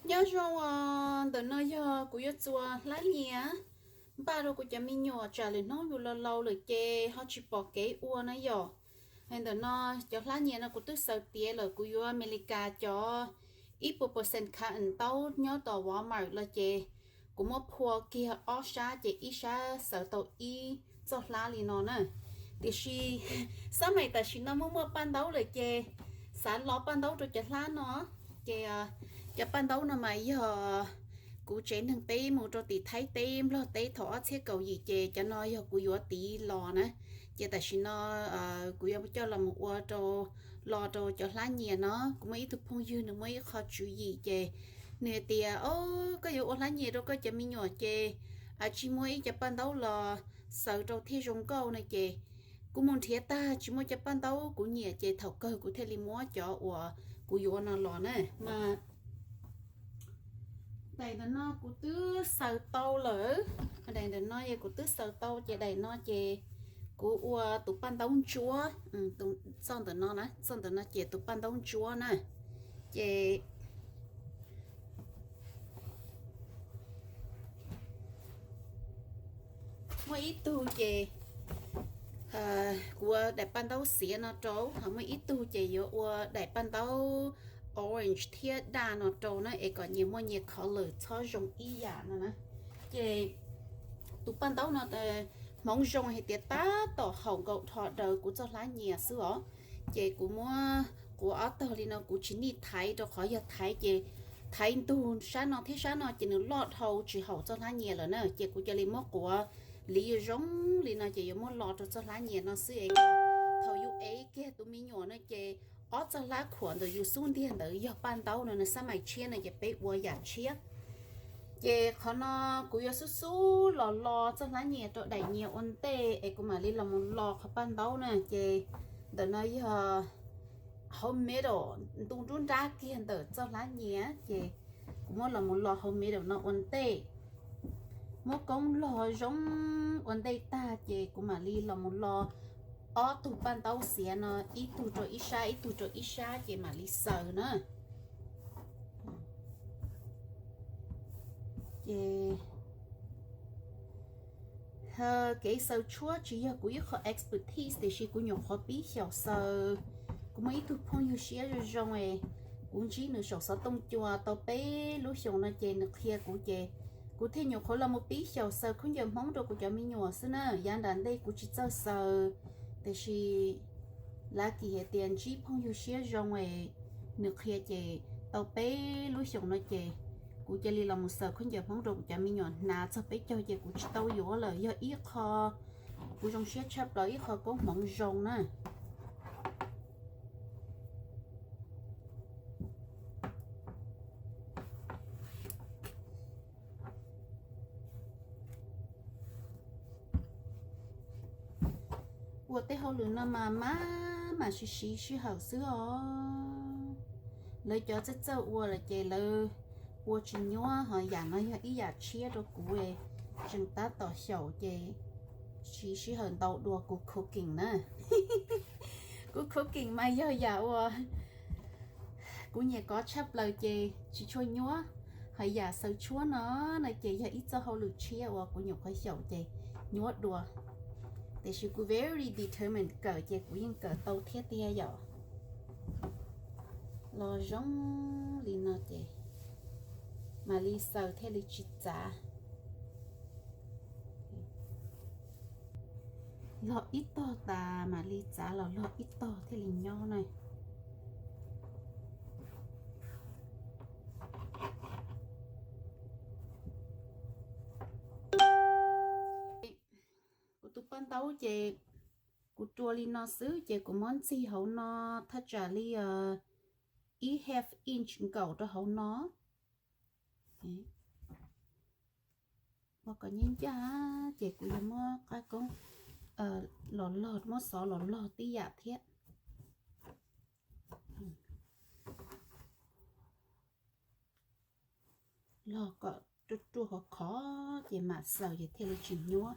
Nyob zoo os, ntawm no yog kuv yuav txua hlab nyias npaj rau kuv cov me nyuam tsam lwm hnub yus laus laus lawm ces ho tsis pom kev ua na yom. Ntawm no cov hlab nyias no kuv twb xaws tiav lawm, kuv yuav Amelikas cov ib puas percent kha ntaub nyob tom Walmart los ces kuv muab phua kiag ob sab ces ib sab xaws tau ib txoj hlab li no na. Tiam sis xab mais tam sim no muaj muaj paj ntaub lawm ces xav lo paj ntaub rau cov hlab no. Ces cov paj ntaub no mas yog kuv tsev neeg peb mus rau tim Thaib teb Nplog teb thaum ob txhiab kaum yim ces cov no yog kuv yuav tiv los na. Ces tam sim no kuv yuav coj los mus ua rau, lo rau cov hlab nyias no. Kuv muaj ib tug phooj ywg nws muaj ib qho tswv yim ces nws hais tias, o, koj yuav ua hlab nyias rau koj cov me nyuam ces tsis muaj ib cov paj ntaub los xaws rau thiaj zoo nkauj no ces kuv mus nrhiav tag tsis muaj cov paj ntaub kuv nyiam ces thaum kawg kuv thiaj li muab cov uas kuv yuav no los na. Mas daim ntawm no kuv twb xaws tau lawm, daim ntawm no yog kuv twb xaws tau ces daim no ces kuv ua tus paj ntaub ntsuab, txoj ntawm no na, txoj ntawm no ces tus paj ntaub ntsuab na. Ces muaj ib tug ces kuv ua daim paj ntaub xiav no rau, ho muaj ib tug ces yuav ua daim paj ntaub orange thiab daj no rau na, es kom nyias muaj nyias color txhob zoo ib yam no na. Ces tus paj ntaub no hmoov zoo hais tias tab tom haum nkaus dhos daws kuv txoj hlab nyias xwb os. Ces kuv muab quav ob tog li no, kuv tsis nij thaiv rau qhov yog thaiv ces thaiv ntug sab no thiab sab no ces nws loj dhau tsis haum txoj hlab nyias lawm na. Ces kuv cia li muab quav liv zoo li no ces yuav muab lo rau txoj hlab nyias no xwb es thaum yus ev kiag tus me nyuam no ces ob txoj hlab khuam ntawm yus xub ntiag ntawd yog paj ntaub no, nws xab mais tshiab no ces peb ua yam tshiab. Ces qhov no kuv yuav xub xub los lo txoj hlab nyias rau daim nyias ua ntej es kuv mam li los mus lo qhov paj ntaub na. Ces ntawm no yog hauv middle, ntu nruab nrab kiag ntawm txoj hlab nyias ces kuv muab los mus lo hauv middle no ua ntej. Muab koob log zoo ua ntej tag ces kuv mam li los mus lo ob tug paj ntaub xiav no, ib tug rau ib sab, ib tug rau ib sab ces mam li xaws na. Ces kev xaws tshuab tsis yog kuv ib qho expertise tiam sis kuv nyuam qhuav pib xyaum xaws. Kuv muaj ib tug phooj ywg siab zoo zoo es kuv ntsib nws saum xov tooj cua tau peb lub xyoos no ces nws qhia kuv ces kuv thiaj nyuam qhuav los mus pib xyaum xaws khaub ncaws Hmoob rau kuv cov me nyuam xwb na. Yav nram ntej kuv tsis txawj xaws, tiam sis lucky hais tias ntsib phooj ywg siab zoo es nws qhia ces tau peb lub xyoos no ces kuv cia li los mus xaws khaub ncaws Hmoob rau kuv cov me nyuam hnav txog peb caug ces kuv tsis tau yuav lawm. Yog ib qho kuv zoo siab tshaj plaws, ib qho koob hmoov zoo na. Ua tej hauj lwm no mas mas mas siv siv sij hawm xwb os. Lawv cov txawj txawj ua lawm ces lawv ua tsis nyuaj, ho yam no yog ib yam tshiab rau kuv, tseem tab tom xyaum ces siv sij hawm ntau dua kuv cooking na. Kuv cooking mas yog yam uas kuv nyiam kov tshaj plaws ces tsis tshua nyuaj. Ho yam xaws tshuab no no ces yog ib txoj hauj lwm tshiab uas kuv nyuam qhuav xyaum ces nyuaj dua. Tiam sis kuv very determined kawm ces kuv yeej kawm tau thiab tiag yom. Los zoo li no ces mam li xaws thiaj li tsis txav. Log ib tog tas mam li txav los log ib tog thiaj li nyob na. Kuv tus paj ntaub ces kuv rua li no xwb ces kuv muab ntxig hauv no thaj tsam li ib half inch nkaum rau hauv no. Ua kom ncaj ncaj ces kuv yuav muab qab koob los log, muab xov los log tib yam thiab. Log kom ruaj ruaj khov khov ces mam xaws ces thiaj li tsis nyuaj.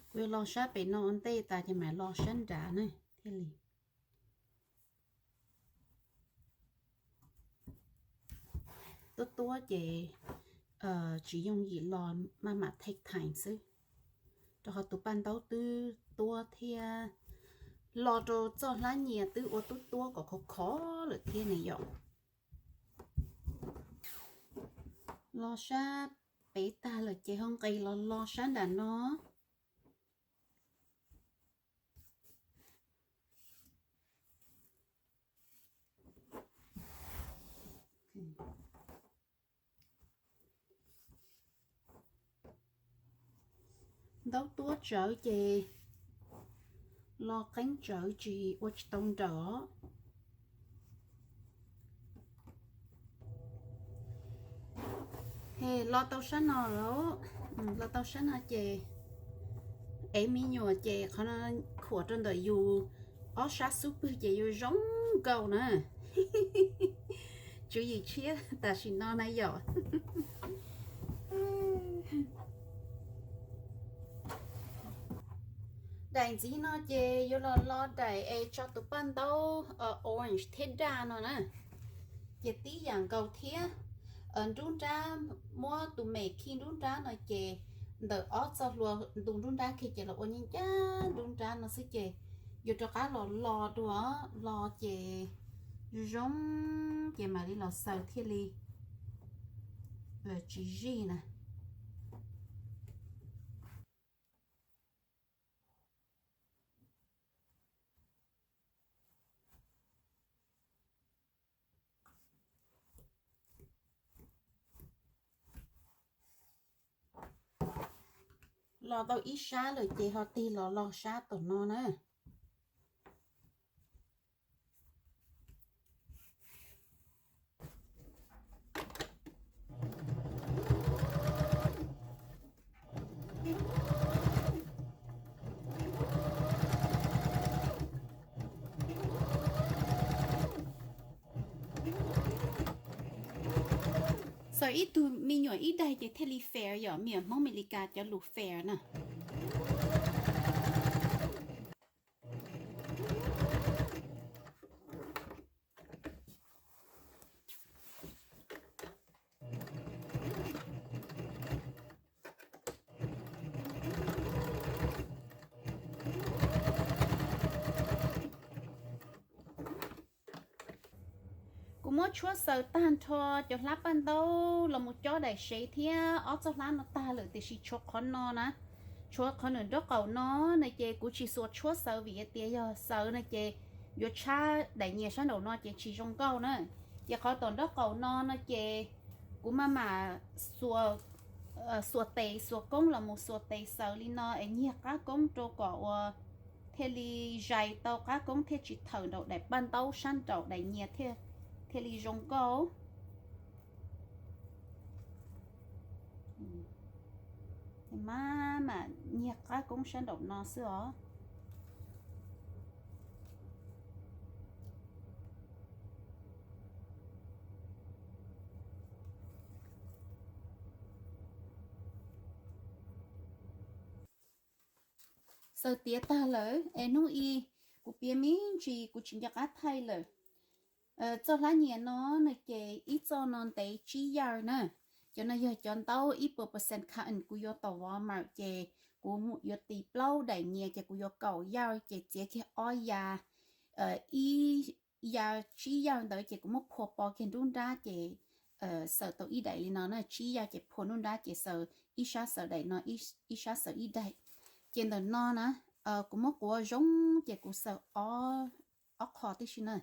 Kuv yuav los sab pem no ua ntej tas ces mam los sab nrad na thiaj li. Tuab tuab ces tsis yooj yim los, maj mam take time xwb, rau qhov tus paj ntaub twb tuab thiab, los rau txoj hlab nyias twb ua tuab tuab kom khov khov lawm thiab ne yom. Los sab pem tag lawm ces ho nqis los los sab nram no. Ntaub tuab tsawv ces los qeeb tsawv tsis ua tsis tau nrawm os. Los tau sab no lawm, los tau sab no ces ev me nyuam ces qhov no khuam rau ntawm yus ob sab xub pwg ces yuav zoo nkauj na. Tswv yim tshiab tam sim no na yom. Daim ntxiv no ces yuav los lo daim es tso tus paj ntaub orange thiab daj no na. Ces tib yam nkaus thiab, nruab nrab, muab tus mem khi nruab nrab no ces ntawm ob txoj hlua ntu nruab nrab kiag ces los ua ncaj ncaj nruab nrab no xwb ces yuav rov qab los lo dua, lo ces zoo zoo ces mam li los xaws thiaj li tsis zij na. Los tau ib sab lawm ces ho tig los lo sab tom no na. Xaws ib tug me nyuam ib daim ces thiaj li fair yom, me nyuam Hmoob Amelikas cov lus fair na. Kuv muab tshuab xaws tag nrho cov hlab paj ntaub los mus cob daim sev thiab ob txoj hlab no tag lawm tiam sis tshuav qhov no na, tshuav qhov nws nraub qaum no na ces kuv tsis xuas tshuab xaws vim tias yog xaws no ces yuav tshab daim nyias sab nraum no ces tsis zoo nkauj na. Ces qhov tom nraub qaum no no ces kuv maj mam xuas tes xuas koob los mus xuas tes xaws li no es nyiag qab koob rau kom ua thiaj li zais tau qab koob thiaj tsis thawm nraum daim paj ntaub sab nraum daim nyias thiaj li zoo nkauj. Maj mam nyiag qab koob sab nraum no xwb os. Xaws tiav tag lawm es hnub i kuv piav me ntsis kuv tsis nco qab thaij lawm. Txoj hlab nyias no no ces ib txoj no ntev tsib yawg na. Cov no yog cov ntaub ib puas percent cotton kuv yuav tom Walmart ces kuv yuav tis plaub daim nyias ces kuv yuav kaum yawg ces txiav kiag ob ya, ib ya tsib yawg ntawd ces kuv muab phua pov kiag nruab nrab ces xaws tau ib daim li no na, tsib yawg ces phua nruab nrab ces xaws ib sab xaws daim no, ib sab xaws ib daim. Ces ntawm no na kuv muab quav zoo ces kuv xaws ob qho tib si na.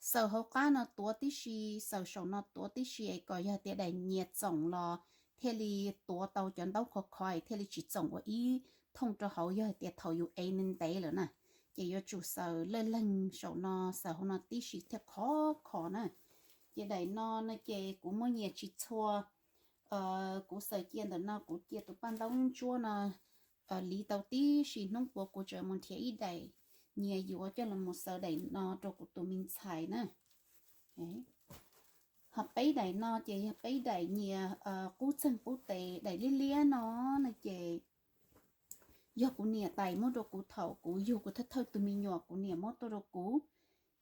Xaws hauv qab no tuav tib si, xaws saum no tuav tib si es kom yog tias daim nyias txoom los thiaj li tuav tau cov ntaub khov khov es thiaj li tsis txoom ua ib thooj rau hauv yog tias thaum yus ev ntev ntev lawm na. Ces yuav tsum xaws lawj leeg saum no xaws hauv no tib si thiaj khov khov na. Ces daim no no ces kuv muab nyias tsis txhua, kuv xaws cia ntawm no kuv cia tus paj ntaub ntsuab no liv tau tib si hnub puas kuv tseem mus nrhiav ib daim nyias yuav coj los mus xaws daim no rau kuv tus me ntxhais na. Ho peb daim no ces yog peb daim nyias qub txeeg qub tes, daim liab liab no no ces yog kuv niam tais muab rau kuv thaum kuv yug kuv thawj thawj tus me nyuam, kuv niam muab tuaj rau kuv.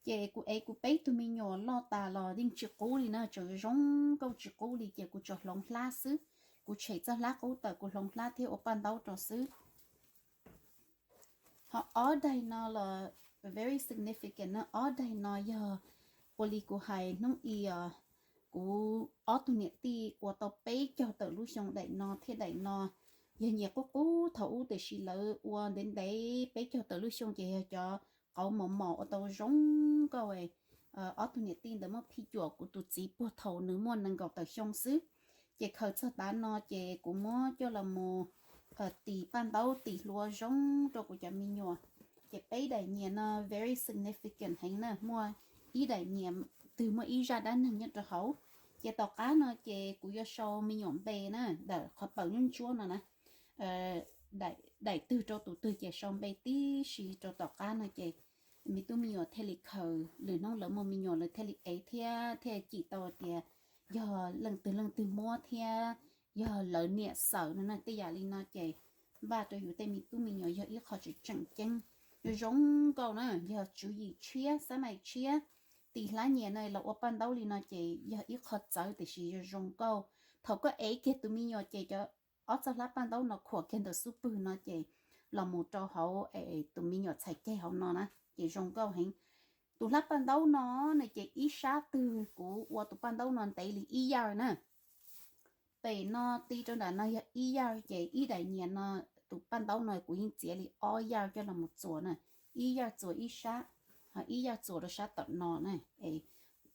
Ces kuv ev kuv peb tug me nyuam loj tas los yeej tsis qub li na, tseem zoo nkauj tsis qub li, ces kuv tsuas hloov hlab xwb. Kuv tshem txoj hlab qub tawm, kuv hloov hlab thiab ua paj ntaub rau xwb. Ho ob daim no los very significant na, ob daim no yog ua li kuv hais hnub i os, kuv ob tug niam tij ua tau peb caug tawm lub xyoo daim no thiab daim no. Yog nyias qub qub thaum ub tiam sis lawv ua ntev ntev peb caug tawm lub xyoo ces yog cov qauv mos mos ua tau zoo nkauj. Ob tug niam tij ntawd muab phij cuam kuv tus txiv puag thaum nws muaj nees nkaum tawm xyoo xwb. Ces khaws txog tav no ces kuv muab coj los mus tis paj ntaub tis hlua zoo rau kuv cov me nyuam. Ces peb daim nyias no very significant heev na, muaj ib daim nyias twg muaj ib zaj dab neeg nyob rau hauv. Ces tom qab no ces kuv yuav sau me nyuam npe na, ntawm qhov paws ntsuab ntsuab no na. Daim twg rau tus twg ces sau npe tib si rau tom qab no ces me tub me nyuam thiaj li khaws, lwm hnub lawv muaj me nyuam lawv thiaj li ev thiab thiaj cim tau tias yog leej twg leej twg muab thiab yog lawv niam xaws no na. Tej yam li no ces npaj rau yus tej me tub me nyuam yog ib qho tseem tseem ceeb, zoo nkauj na. Yog tswv yim tshiab xab mais tshiab, tis hlab nyias no los ua paj ntaub li no ces yog ib qho txawv tiam sis yog zoo nkauj. Thaum koj ev kiag tus me nyuam ces cov ob txoj hlab paj ntaub no khuam kiag ntawm xub pwg no ces los mus rau hauv es tus me nyuam txhais ceg hauv no na ces zoo nkauj heev. Tus hlab paj ntaub no no ces ib sab twg kuv ua tus paj ntaub no ntev li ib yaj na. Pem no ti rau nram no yog ib yaj ces ib daim nyias no tus paj ntaub no kuv yeej txiav li ob yaj coj los mus txuas na. Ib yaj txuas ib sab, ho ib yaj txuas rau sab tom no na. Es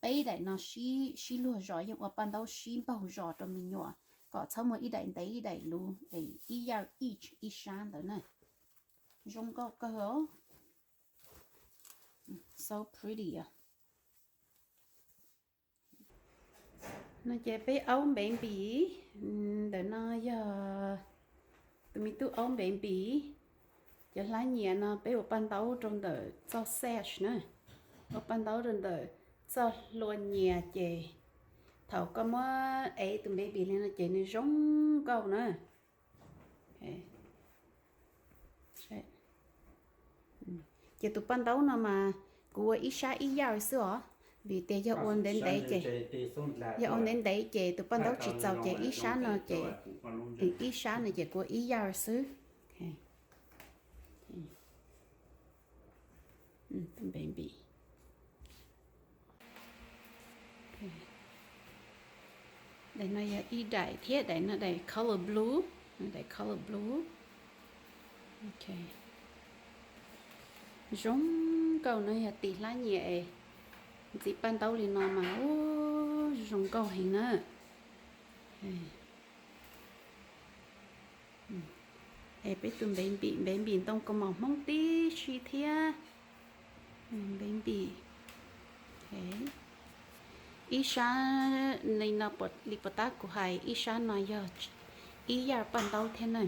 peb daim no sib luag zos yeej ua paj ntaub sib npaug zos rau me nyuam kom txhob muaj ib daim ntev ib daim luv, es ib yaj each ib sab ntawd na. Zoo nkauj kawg os. So pretty os. No ces peb aub baby, ntawm no yog tus me tub aub baby. Cov hlab nyias no peb ua paj ntaub rau ntawm txoj sash na, ua paj ntaub rau ntawm txoj hlua nyias ces thaum koj muab ev tus baby li no ces nws zoo nkauj na. Ces tus paj ntaub no mas kuv ua ib sab ib yaj xwb os, vim tias yog ua ntev ntev ces, yog ua ntev ntev ces tus paj ntaub tsis txaus ces ib sab no ces, ib sab no ces kuv ua ib yaj xwb. Daim no yog ib daim thiab, daim no daim color blue, daim color blue. Zoo nkauj no yog tis hlab nyias es ntxiv paj ntaub li no mas ua zoo nkauj heev na. Es peb tus baby, baby ntoo kaus mom Hmoob tib si thiab. Baby. Ib sab li no li puas tab kuv hais, ib sab no yog ib yaj paj ntaub thiab na.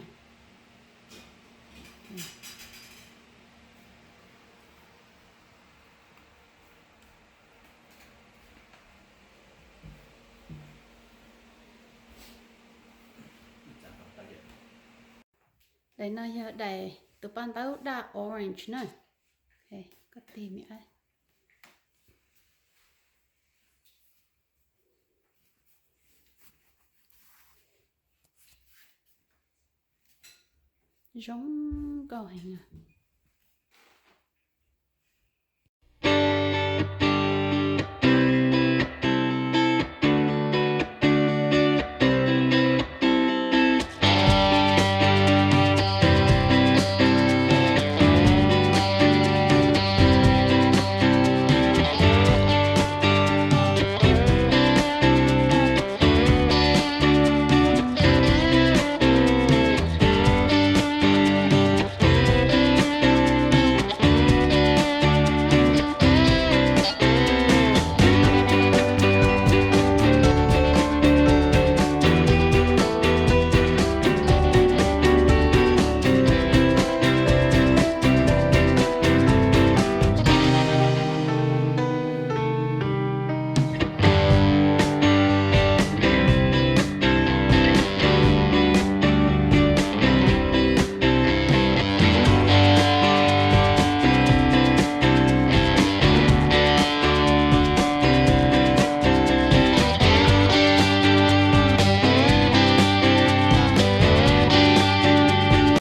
Daim no yog daim tus paj ntaub daj orange na. Koj tig me ab. Zoo nkauj heev.